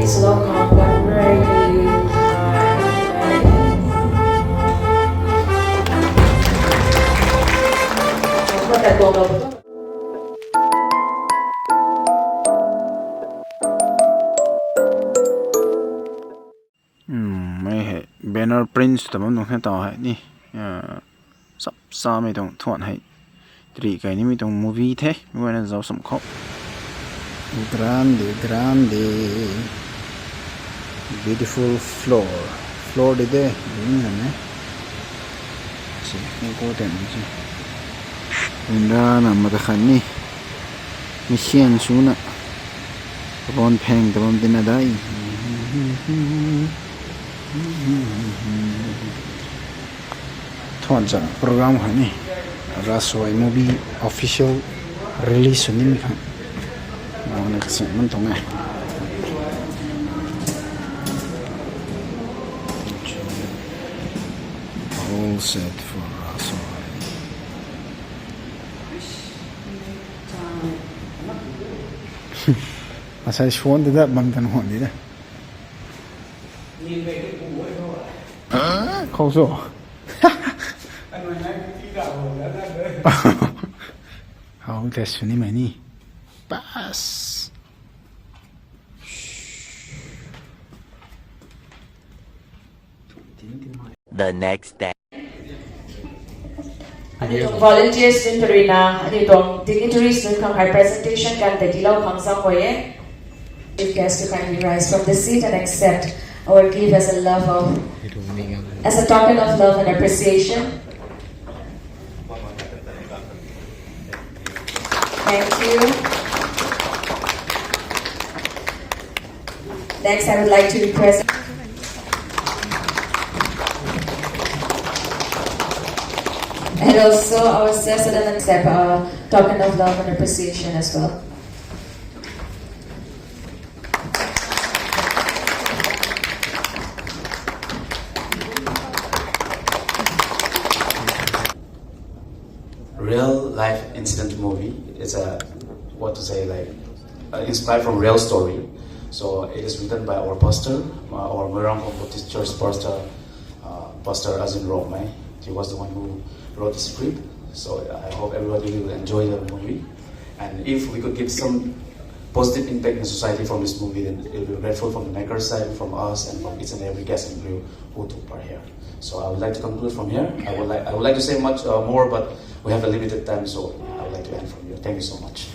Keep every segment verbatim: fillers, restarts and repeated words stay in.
It's a long time, but I'm ready. Hmm, mei hei banner prints ta bam nung hei tau hei ni. Ah, sap sa mei tuang thuan hei. Tri kai ni mei tuang movie the. Mei guayna zau sam khou. Grande, grande. Beautiful floor. Floor de de. Ni na ne. Si, important si. Indra na mata khan ni. Mission suna. Ron pheng ta bam tina dai. Thuan chan program khang ni. Rasoi movie official release ni mi khang. Mana kasi man tong e. All set for Rasoi. Asai suan de da bam tan huan di da. Khou so. How test suni mei ni. Pass. The next day. Aniu tuang volunteers nunc pui rui na, aniu tuang dignitaries nunc khang hei presentation kan tei tilou khang zam guay e. Chief guest to kindly rise from the seat and accept our gift as a love of, as a token of love and appreciation. Thank you. Next, I would like to request, and also our Sir Sadanand accept a token of love and appreciation as well. Real life incident movie. It's a, what to say, like, uh, inspired from real story. So it is written by our pastor, uh, our Moirang Baptist Church pastor, uh, Pastor Azin Rongmei. He was the one who wrote the script. So I hope everybody will enjoy the movie. And if we could give some positive impact in society from this movie, then it will be grateful from the maker side, from us, and from each and every cast and crew who took part here. So I would like to conclude from here. I would like, I would like to say much, uh, more, but we have a limited time, so I would like to end from here. Thank you so much.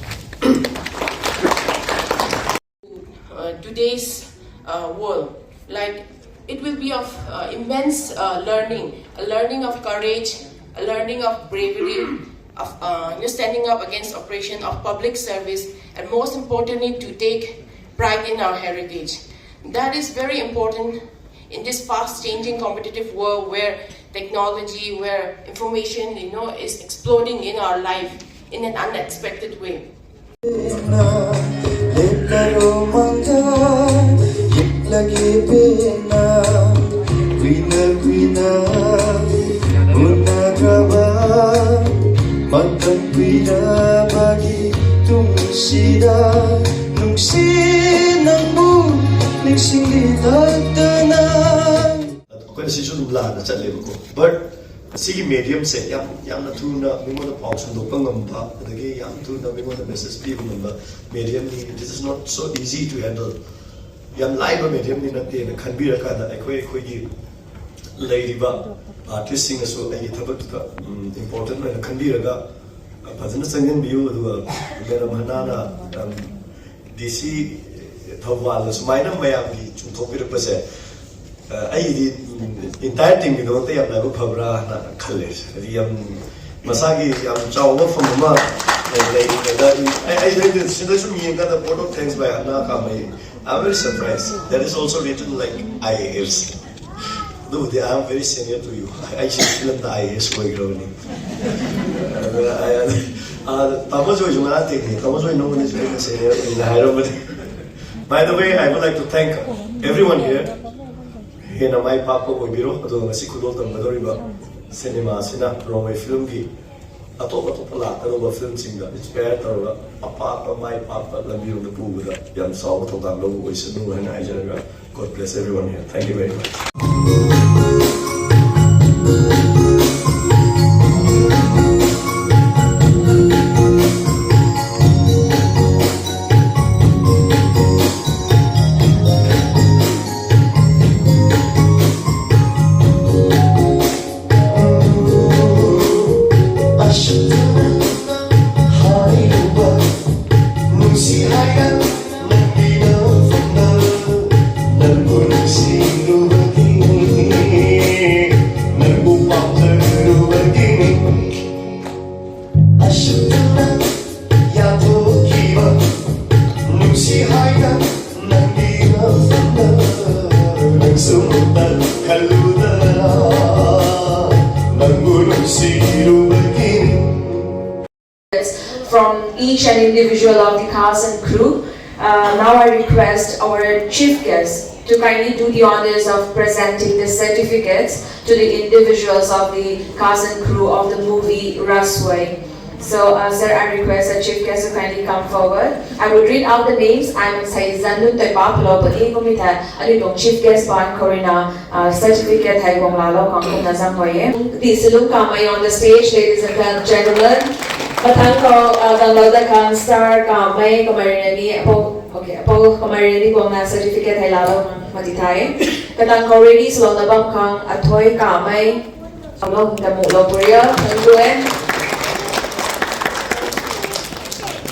Uh, today's, uh, world. Like, it will be of, uh, immense, uh, learning, a learning of courage, a learning of bravery, of, uh, you know, standing up against oppression, of public service, and most importantly, to take pride in our heritage. That is very important in this fast-changing competitive world where technology, where information, you know, is exploding in our life in an unexpected way. ꯑꯩꯈꯣꯏꯅ ꯁꯤꯁꯨ ꯑꯗꯨꯝ ꯂꯥꯟꯅ ꯆꯠꯂꯦꯕꯀꯣ꯫ But ꯁꯤꯒꯤ medium ꯁꯦ ꯌꯥꯝ, ꯌꯥꯝꯅ ꯊꯨꯅ ꯃꯤꯉꯣꯟꯗ ꯄꯥꯎ ꯁꯟꯗꯣꯛꯄ ꯉꯝꯕ, ꯑꯗꯒꯤ ꯌꯥꯝ ꯊꯨꯅ ꯃꯤꯉꯣꯟꯗ message ꯄꯤꯕ ꯉꯝꯕ medium ꯅꯤ꯫ This is not so easy to handle. ꯌꯥꯝ ꯂꯥꯏꯕ medium ꯅꯤ ꯅꯠꯇꯦꯅ ꯈꯟꯕꯤꯔꯀꯥꯟꯗ ꯑꯩꯈꯣꯏ, ꯑꯩꯈꯣꯏꯒꯤ ꯂꯩꯔꯤꯕ artist ꯁꯤꯡꯅꯁꯨ ꯑꯩꯒꯤ ꯊꯕꯛꯇꯨꯗ, ꯎꯝ, important ꯑꯣꯏꯅ ꯈꯟꯕꯤꯔꯒ, ꯑ, ꯐꯖꯅ ꯆꯪꯁꯤꯟꯕꯤꯌꯨ꯫ ꯑꯗꯨꯒ Madam Hannah ꯅ, ꯎꯝ, D C ꯊꯧꯕꯥꯜꯗ ꯁꯨꯃꯥꯏꯅ ꯃꯌꯥꯝꯒꯤ ꯆꯣꯡꯊꯣꯛꯄꯤꯔꯛꯄꯁꯦ, ꯑ, ꯑꯩꯒꯤꯗꯤ, ꯎꯝ, entire team ꯒꯤꯗꯃꯛꯇ ꯌꯥꯝ ꯂꯥꯏꯕꯛ ꯐꯕ꯭ꯔꯥꯅ ꯈꯜꯂꯦ꯫ ꯍꯥꯏꯗꯤ ꯌꯥꯝ ꯃꯁꯥꯒꯤ ꯌꯥꯝ ꯆꯥꯎꯕ ꯐꯝ ꯑꯃ ꯂꯩ-, ꯂꯩꯔꯤꯉꯩꯗ ꯑꯩ, ꯑꯩ, ꯑꯩ ꯁꯤꯗ ꯁꯨꯝ ꯌꯦꯡꯀꯥꯟꯗ vote of thanks by Hannah Kamei, I'm very surprised. That is also written like I A S. ꯑꯗꯨꯕꯨꯗꯤ I am very senior to you. ꯑꯩꯁꯦ ꯐꯤꯂꯝꯗ I A S ꯑꯣꯏꯈ꯭ꯔꯕꯅꯤ꯫ ꯑꯗꯨꯒ ꯑꯩ, ꯑ, ꯇꯥꯃꯣ ꯖꯣꯏꯁꯨ ꯉꯔꯥꯡ ꯊꯦꯡꯅꯩ꯫ ꯇꯥꯃꯣ ꯖꯣꯏ ꯅꯉꯣꯟꯗꯁꯨ ꯑꯩꯅ senior ꯑꯣꯏꯅ ꯍꯥꯏꯔꯝꯕꯅꯤ꯫ By the way, I would like to thank everyone here. ꯍꯦꯟꯅ ꯃꯥꯏ ꯄꯥꯛꯄ ꯑꯣꯏꯕꯤꯔꯣ꯫ ꯑꯗꯨꯒ ꯉꯁꯤ ꯈꯨꯗꯣꯜ ꯇꯝꯒꯗꯧꯔꯤꯕ cinema ꯑꯁꯤꯅ Rongmei film ꯒꯤ Atop atop pala ta lo ba film sing da inspire ta lo ba apa pa mai pa pa lam bi lo na pu da yam sau ba thok dam lo oi sa nu hai nai ja ga. God bless everyone here. Thank you very much. From each and individual of the cast and crew. Uh, now I request our chief guest to kindly do the honors of presenting the certificates to the individuals of the cast and crew of the movie Rasway. So, uh, sir, I request the chief guest to kindly come forward. I would read out the names. I'm Sai Zannun Toipa Phalou Puni Kumitha, Alipong chief guest ban Corina, uh, certificate hei guang lalo kang kumna zang hoi e. Di silum kamei on the stage, ladies and gentlemen. Mathang khou, uh, dang lou da kang star kamei kamei rani apo, okay, apo kamei rani guangna certificate hei lalo kang mati thai. Katang khou ready swlou na bam kang athoi kamei. Hello, tamu lo puria, thank you eh.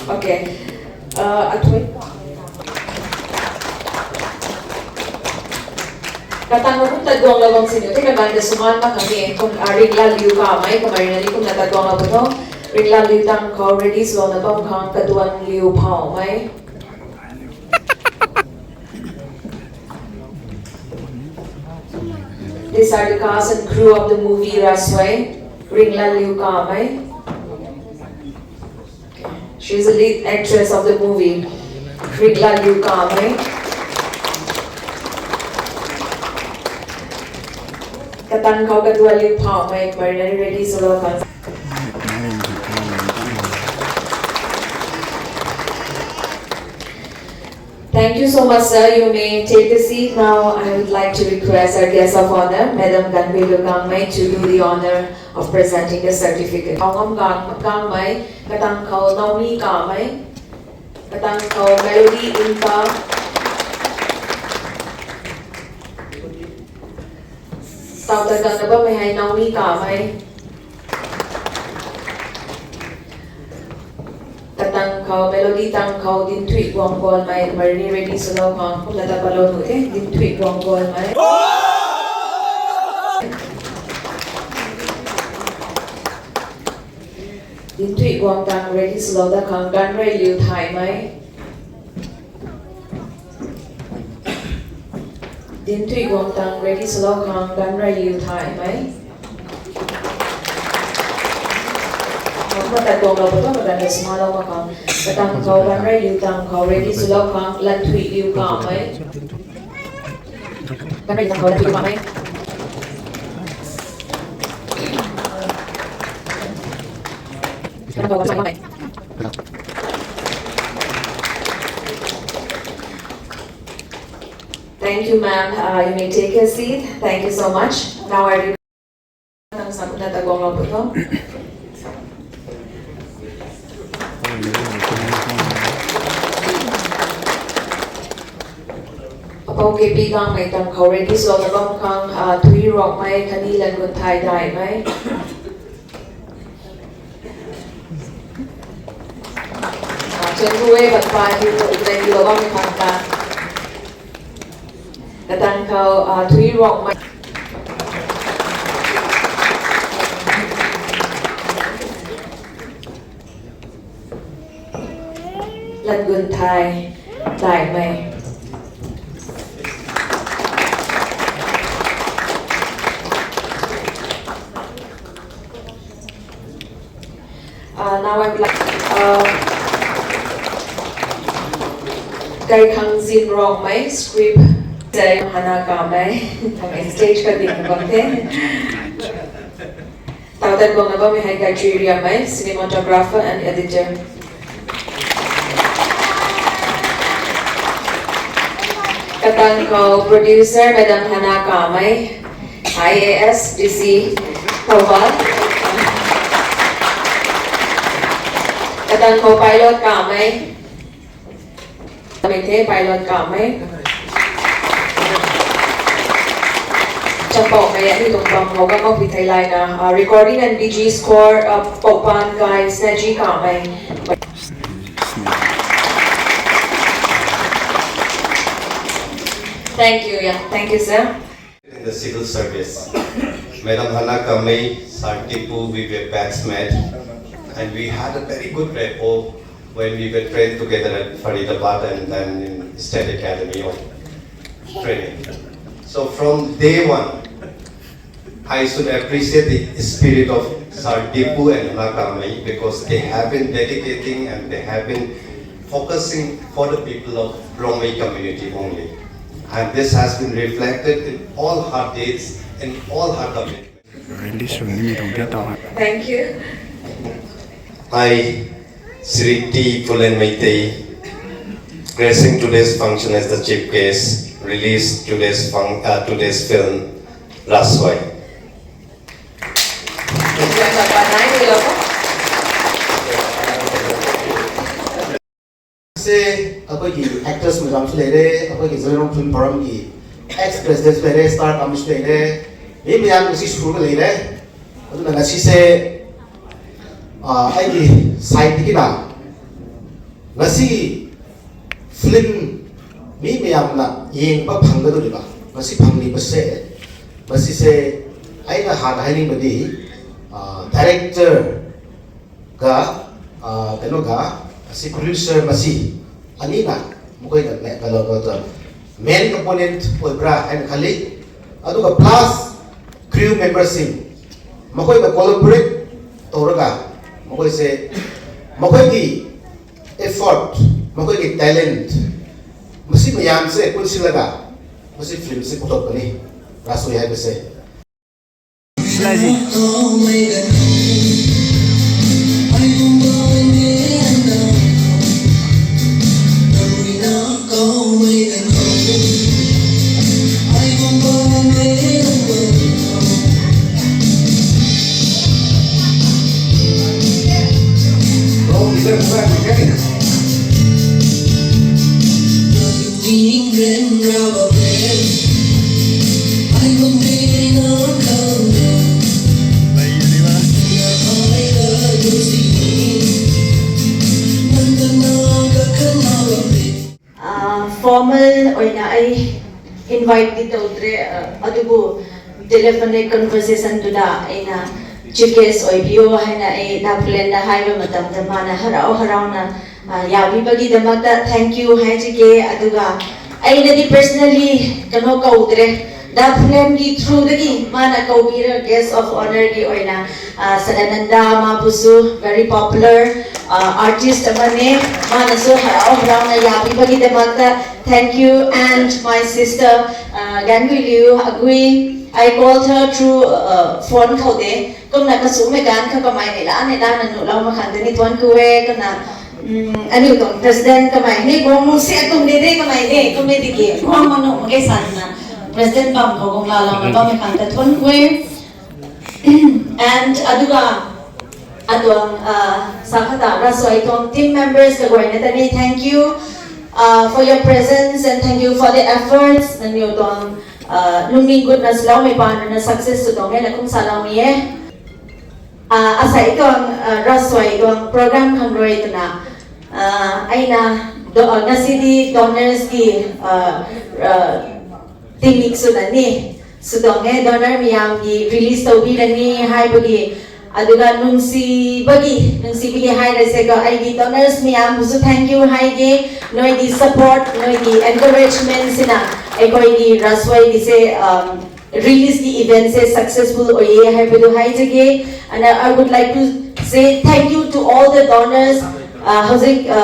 Okay. Uh, athoi. Katang kum ta guang lo bam sini, te kaban da suman ma kami, kum, ah, ring la liu kamei, kamei na ni kum na ta guang lo puto, ring la liu tang khou ready swlou na bam kang katuan liu phau mei. These are the cast and crew of the movie Rasway, ring la liu kamei. She is the lead actress of the movie. Ring la liu kamei. Katang khou katuan liu phau mei, kamei na ni ready swlou kang. Thank you so much, sir. You may take a seat now. I would like to request our guest of honor, Madam Ganvei Lukangmei, to do the honor of presenting the certificate. Aungam Gang, Gangmei, katang khou Naomi Kamei, katang khou Melody Inka, tau ta gang na bammei hei Naomi Kamei. Katang khou, Melody tang khou, Dinthui Guang Guan mei, kamei ni ready swlou khang, kumna ta palou nu the, Dinthui Guang Guan mei. Dinthui Guang tang ready swlou da khang, Ganrei Liu Thai mei. Dinthui Guang tang ready swlou khang, Ganrei Liu Thai mei. Mata guang lou puto, mata na smalou ma khang. Katang khou Ganrei Liu tang khou ready swlou khang, Lanthui Liu Kamei. Ganrei Liu tang khou Lanthui Liu Kamei. Katang khou Ganrei Liu Kamei. Thank you, ma'am. Uh, you may take your seat. Thank you so much. Now I request tang sam na ta guang lou puto. Apou K P Gangmei tang khou ready swlou na bam khang, ah, Thui Rokmei khatni Langun Thai Daimei. Ah, Chengu e, bat pai, hu, thank you, lou bam khang ta. Katang khou, ah, Thui Rokmei. Langun Thai Daimei. Uh, now I would like, uh, Kaikhangzin Rongmei script, Hana Kamei, kamei stage ka ding bam the. Tautan guangna bammei hei Gayatri Riammei, cinematographer and editor. Katang khou producer Madam Hana Kamei, I A S, D C Thoubal. Katang khou pilot Kamei. Mei the pilot Kamei. Chapoumei aniu tuang bam khou ka mau pui thei laina, uh, recording and B G score, uh, Poupan Kai Snaji Kamei. Thank you, yeah. Thank you, sir. In the civil service. Madam Hana Kamei, Sir Tipu, we were batchmate, and we had a very good rapport when we were trained together at Faridabad and then in State Academy of Training. So from day one, I should appreciate the spirit of Sir Tipu and Hana Kamei because they have been dedicating and they have been focusing for the people of Rongmei community only. And this has been reflected in all her deeds, in all her commitments. Release sw nimei tuang dia tau hei. Thank you. I, Shri T Pulen Meitei, gracing today's function as the chief guest, release today's fun-, uh, today's film, Raswai. Ase, ꯑꯩꯈꯣꯏꯒꯤ actors ꯃꯌꯥꯝꯁꯨ ꯂꯩꯔꯦ, ꯑꯩꯈꯣꯏꯒꯤ Jiribam Film Forum ꯒꯤ ex president ꯁꯨ ꯂꯩꯔꯦ, star ꯀꯥꯡꯕꯨꯁꯨ ꯂꯩꯔꯦ, ꯃꯤ ꯃꯌꯥꯝ ꯉꯁꯤ ꯁꯨꯔꯒ ꯂꯩꯔꯦ꯫ ꯑꯗꯨꯅ ꯉꯁꯤꯁꯦ, ꯑ, ꯑꯩꯒꯤ side ꯗꯒꯤꯅ ꯉꯁꯤ film ꯃꯤ ꯃꯌꯥꯝꯅ ꯌꯦꯡꯕ ꯐꯪꯒꯗꯧꯔꯤꯕ, ꯉꯁꯤ ꯐꯪꯂꯤꯕꯁꯦ, ꯃꯁꯤꯁꯦ ꯑꯩꯅ ꯍꯥꯟꯅ ꯍꯥꯏꯅꯤꯡꯕꯗꯤ, ꯑ, director ꯒ, ꯑ, ꯀꯩꯅꯣꯒ, ꯑꯁꯤ producer ꯃꯁꯤ ꯑꯅꯤꯅ ꯃꯈꯣꯏꯅ ꯃꯦ-, ꯀꯩꯅꯣ, ꯀꯩꯅꯣ, main component ꯑꯣꯏꯕ꯭ꯔꯥ ꯍꯥꯏꯅ ꯈꯜꯂꯤ꯫ ꯑꯗꯨꯒ plus crew member ꯁꯤꯡ ꯃꯈꯣꯏꯅ collaborate ꯇꯧꯔꯒ ꯃꯈꯣꯏꯁꯦ, ꯃꯈꯣꯏꯒꯤ effort, ꯃꯈꯣꯏꯒꯤ talent, ꯃꯁꯤ ꯃꯌꯥꯝꯁꯦ ꯄꯨꯟꯁꯤꯜꯂꯒ ꯃꯁꯤ film ꯁꯤ ꯄꯨꯊꯣꯛꯄꯅꯤ, ꯔꯥꯁꯣꯏ ꯍꯥꯏꯕꯁꯦ꯫ ꯑꯥ, formal ꯑꯣꯏꯅ ꯑꯩ invite ꯗꯤ ꯇꯧꯗ꯭ꯔꯦ, ꯑ, ꯑꯗꯨꯕꯨ telephonic conversation ꯗꯨꯗ ꯑꯩꯅ chief guest ꯑꯣꯏꯕꯤꯌꯣ ꯍꯥꯏꯅ ꯑꯩ ꯗꯥ ꯄꯨꯂꯦꯟꯗ ꯍꯥꯏꯕ ꯃꯇꯝꯗ ꯃꯥꯅ ꯍꯔꯥꯎ ꯍꯔꯥꯎꯅ, ꯑ, ꯌꯥꯕꯤꯕꯒꯤꯗꯃꯛꯇ thank you ꯍꯥꯏꯖꯒꯦ꯫ ꯑꯗꯨꯒ ꯑꯩꯅꯗꯤ personally ꯀꯩꯅꯣ ꯀꯧꯗ꯭ꯔꯦ, ꯗꯥ ꯄꯨꯂꯦꯟꯒꯤ through ꯗꯒꯤ ꯃꯥꯅ ꯀꯧꯕꯤꯔ guest of honour ꯒꯤ ꯑꯣꯏꯅ ꯑ, ꯁꯗꯥꯅꯟꯗ ꯃꯥꯕꯨꯁꯨ very popular, ꯑ, artist ꯑꯃꯅꯦ꯫ ꯃꯥꯅꯁꯨ ꯍꯔꯥꯎ ꯍꯔꯥꯎꯅ ꯌꯥꯕꯤꯕꯒꯤꯗꯃꯛꯇ thank you and my sister, ꯑ, ꯒꯥꯟꯒꯨꯏꯂꯤꯎ ꯑꯒꯨꯏ, I called her through, ꯑ, phone ꯈꯧꯗꯦ꯫ ꯀꯨꯝꯅ ꯀꯁꯨꯃꯦ ꯒꯥꯟ ꯈ ꯀꯃꯥꯏ ꯅꯦ ꯂꯥ ꯅꯦ ꯂꯥ ꯅ ꯅꯨ ꯂꯥꯎ ꯃꯈꯥꯡꯗꯅꯤ ꯊꯣꯟ ꯀꯨꯋꯦ꯫ ꯀꯅ, ꯎꯝ, ꯑꯅꯤꯎ ꯇꯣꯡ president ꯀꯃꯥꯏ ꯅꯦ ꯒꯣꯡ ꯃꯨꯡꯁꯦ ꯑꯇꯨꯝ ꯗꯦ ꯗꯦ ꯀꯃꯥꯏ ꯅꯦ ꯀꯨꯝꯃꯦ ꯗꯤꯒꯤ ꯒꯣꯡ ꯃꯅꯨ ꯃꯒꯦ ꯁꯥꯟꯅ president ꯄꯥꯝ ꯈꯧ ꯒꯣꯡ ꯂꯥ ꯂꯥꯎ ꯅ ꯄꯥꯝ ꯃꯈꯥꯡꯗ ꯊꯣꯟ ꯀꯨꯋꯦ꯫ And ꯑꯗꯨꯒ ꯑꯗꯨꯝ, ꯑ, ꯁꯥꯈꯥꯇꯥ ꯔꯥꯁꯣꯏ ꯇꯣꯡ team members ꯀ ꯒꯣꯏꯅ ꯇꯅꯤ, thank you, uh, for your presence and thank you for the efforts꯫ ꯅꯪꯅꯤꯎ ꯇꯣꯡ, ꯑ, ꯅꯨꯃꯤꯠ ꯒꯨꯠꯅ ꯁꯤꯂꯥꯎꯃꯩ ꯄꯥꯟꯅ success ꯁꯨ ꯇꯣꯡ ꯍꯦꯟꯅ ꯀꯨꯝ ꯁꯥꯂꯥꯎꯃꯤꯌꯦ꯫ ꯑ, ꯑꯁꯥꯏ ꯇꯣꯡ, ꯑ, ꯔꯥꯁꯣꯏ ꯇꯣꯡ program ꯈꯪꯔꯣꯏꯗꯅ, ꯑ, ꯑꯩꯅ ꯗꯣ-, ꯑ, ꯉꯁꯤꯗꯤ donors ꯀꯤ, ꯑ, ꯑ, ꯇꯤꯃꯤꯛ ꯁꯨꯅꯅꯤ꯫ ꯁꯨꯗꯣꯡꯉꯦ, donor ꯃꯌꯥꯝꯒꯤ release ꯇꯧꯕꯤꯔꯅꯤ ꯍꯥꯏꯕꯒꯤ, ꯑꯗꯨꯒ ꯅꯨꯡꯁꯤꯕꯒꯤ, ꯅꯨꯡꯁꯤꯕꯒꯤ ꯍꯥꯏꯔꯁꯦꯀꯣ, ꯑꯩꯒꯤ donors ꯃꯌꯥꯝꯕꯨꯁꯨ thank you ꯍꯥꯏꯒꯦ꯫ ꯅꯣꯏꯒꯤ support, ꯅꯣꯏꯒꯤ encouragement ꯁꯤꯅ ꯑꯩꯈꯣꯏꯒꯤ ꯔꯥꯁꯋꯥꯏꯒꯤꯁꯦ, um, release ꯀꯤ event ꯁꯦ successful ꯑꯣꯏꯌꯦ ꯍꯥꯏꯕꯗꯨ ꯍꯥꯏꯖꯒꯦ꯫ And I would like to say thank you to all the donors, ꯑ, ꯍꯧꯖꯤꯛ, ꯑ,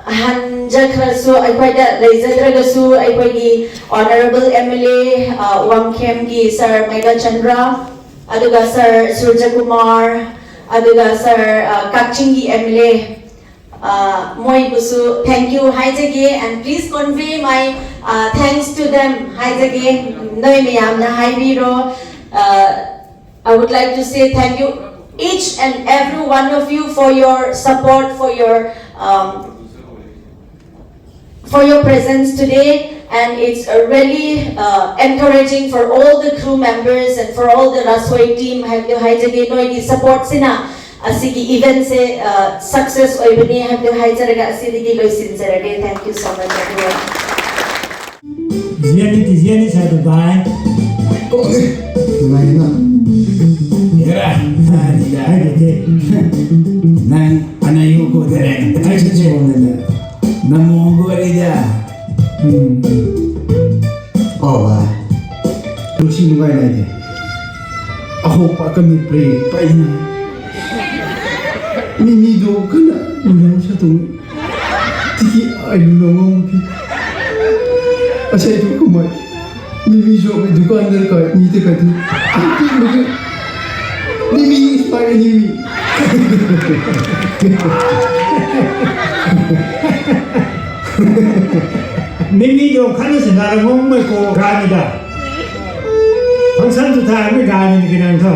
ꯍꯟꯖꯈ꯭ꯔꯁꯨ ꯑꯩꯈꯣꯏꯗ ꯂꯩꯖꯗ꯭ꯔꯒꯁꯨ ꯑꯩꯈꯣꯏꯒꯤ honourable M L A, ꯑ, ꯋꯥꯡꯈꯦꯝꯒꯤ sir ꯃꯦꯘꯥꯆꯟꯗ꯭ꯔ, ꯑꯗꯨꯒ Sir Surjakumar, ꯑꯗꯨꯒ Sir, uh, ꯀꯛꯆꯤꯡꯒꯤ M L A, uh, ꯃꯣꯏꯕꯨꯁꯨ thank you ꯍꯥꯏꯖꯒꯦ, and please convey my, uh, thanks to them ꯍꯥꯏꯖꯒꯦ꯫ ꯅꯣꯏ ꯃꯌꯥꯝꯅ ꯍꯥꯏꯕꯤꯔꯣ꯫ Uh, I would like to say thank you each and every one of you for your support, for your, um, for your presence today, and it's, uh, really, uh, encouraging for all the crew members and for all the Rasoi team. Hei tu hei zagi noi ki support sina asigi event se, uh, success oi bani hei tu hei zaraga asigi loi sin zaraga. Thank you so much, everyone. Ziani ti ziani sa tu bai. Ngai na. Era, hai di da. Hai di te. Nang anayu ko tere. Hai di te. Namo ko ri da. Hmm. Oh, ba. Tu si ngai na de. Aho pa kami pre pa ina. Mimi do kana ulang sa tu. Tiki ai lu lo ngam ki. Asai tu kumai. Mimi jo ki dukan dar kai ni te kai tu. Ai ti mo ki. Mimi is my enemy. Mimi jo khana se na ngam mai ko gani da. Function tu tha mi gani ni kinang tho.